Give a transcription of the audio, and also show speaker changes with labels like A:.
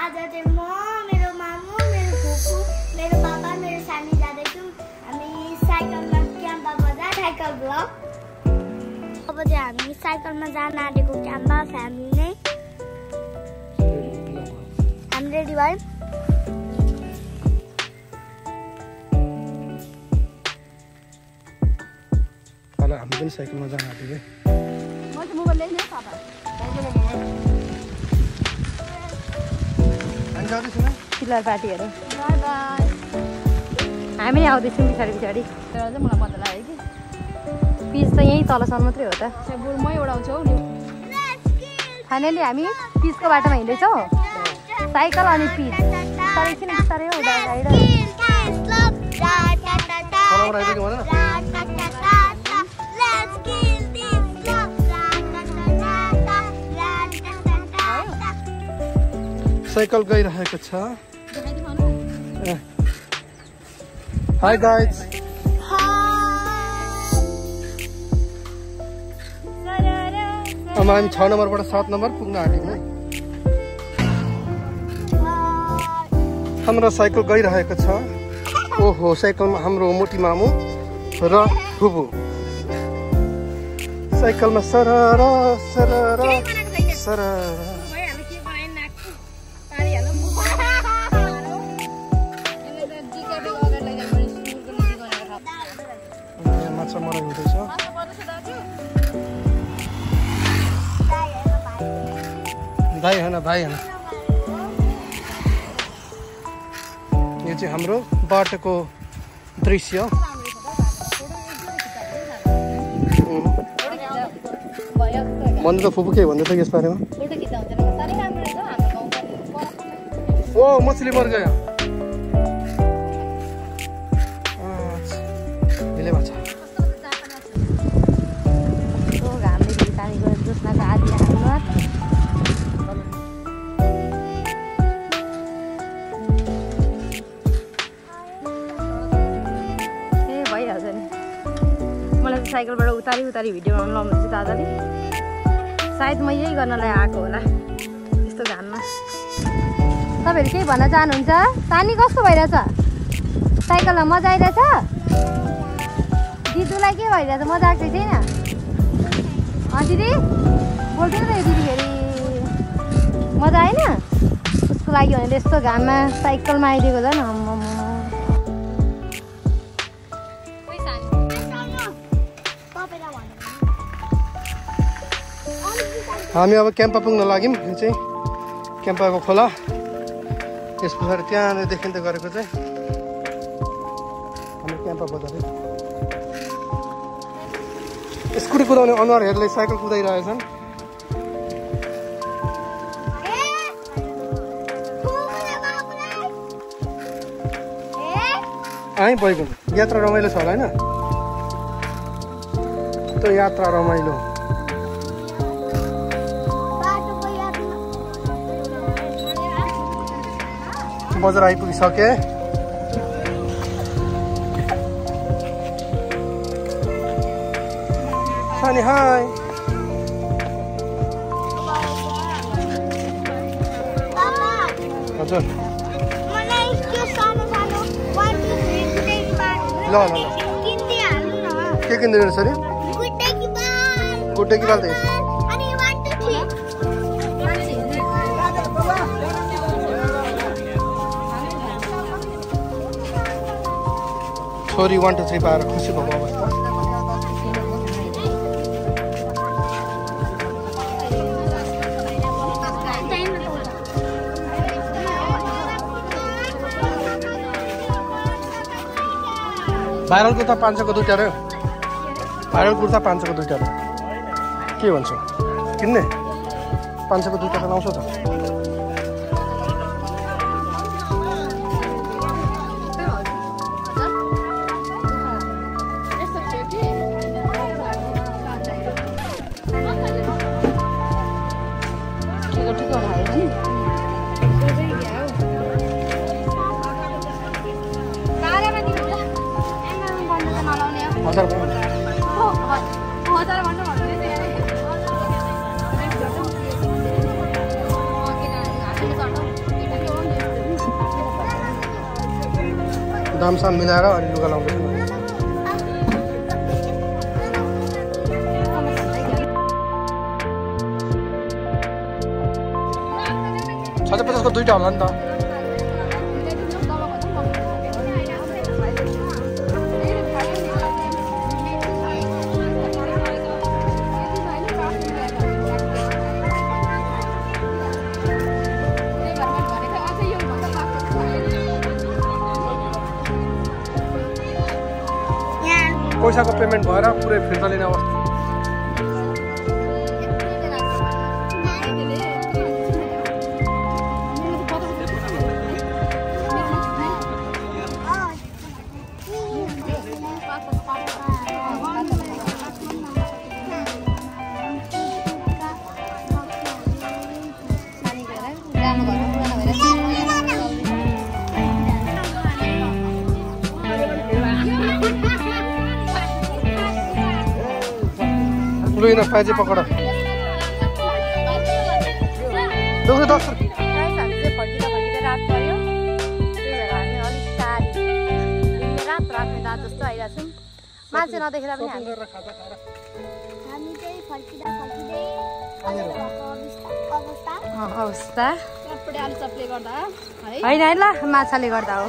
A: आज चाहिँ म मेरो मामु मेरो फुपू मेरो पापा मेरो सानी जाँदैछौँ हामी साइकलमा क्याम्पा बजार साइकल ब्लक अब चाहिँ हामी साइकलमा जान आँटेको क्याम्पा फ्यामिली नै हामी रेडी भयौँ
B: हामी पनि साइकलमा जान आँटेको
C: म चाहिँ मोबाइल ल्याइदिनु पापा फिलहाल पार्टीहरू बाई बाई हामी नै आउँदैछौँ पछाडि पछाडि चाहिँ मलाई मजा लाग्यो कि पिच त यहीँ तलसम्म मात्रै हो त बरु मै उडाउँछौ नि फाइनली हामी पिचको बाटोमा हिँड्दैछौँ साइकल अनि पिच तर एकछिन बिस्तारै
B: साइकल गइरहेको छ हाई गाइज अब हामी 6 नम्बरबाट 7 नम्बर पुग्न आँटेको हाम्रो साइकल गइरहेको छ ओहो साइकलमा हाम्रो मोटी मामु र फुपू साइकलमा सरर सरर सरर मलाई हुँदैछ भाइ होइन भाइ होइन यो चाहिँ हाम्रो बाटोको दृश्य भन्नु त फुपू के भन्दै छ यस बारेमा ओ मछली मर गयो
C: साइकलबाट उतारी भिडियो बनाउनु लाउनुहुन्छ दादाले सायद म यही गर्नलाई आएको होला यस्तो घाममा तपाईँहरू केही भन्न चाहनुहुन्छ सानी कस्तो भइरहेछ साइकलमा मजा आइरहेछ दिदुलाई के भइरहेछ मजा आएको छैन दिदी बोल्थ्यो त यो दिदी फेरि मजा आएन उसको लागि भनेर यस्तो घाममा साइकलमा आइदिएको झन्
B: हामी अब क्याम्पा पुग्न लाग्यौँ यो चाहिँ क्याम्पाको खोला त्यस पछाडि त्यहाँ देखिँदै गरेको चाहिँ हाम्रो क्याम्पा बजार स्कुटी कुदाउने अनुहारहरूले साइकल कुदाइरहेछन् आइ भएको यात्रा रमाइलो छ होला होइन त्यो यात्रा रमाइलो बजार आइपुगिसके सानी हाई हजुर ल ल ल के किन्दैन सर गुड्डे कि बाल छोरी 1 2 3 पाएर खुसी भएको अवस्था भाइरल कुर्ता 500 को दुईटा रे भाइरल कुर्ता 500 को दुईटा रे के भन्छौ किन्ने 500 को दुईटा लाउँछ त दामसाम मिलाएर अनि लुगा लाउँदैछु। अझै 50 को दुईटा होला नि त। पैसाको पेमेन्ट भएर पुरै फिर्ता लिने अवस्था। लुइन पाइजे पकड दुगो 10
C: रात पर्यो त्यही भएर हामी अलिक टाढी रात राख्ने दात जस्तो आइरहेछौँ मान्छे नदेखेर पनि हामी
A: चाहिँ फर्किँदै अवस्था
C: अवस्था
D: चटपटे आलु चपले गर्दा है
C: होइन ल माछाले गर्दा हो।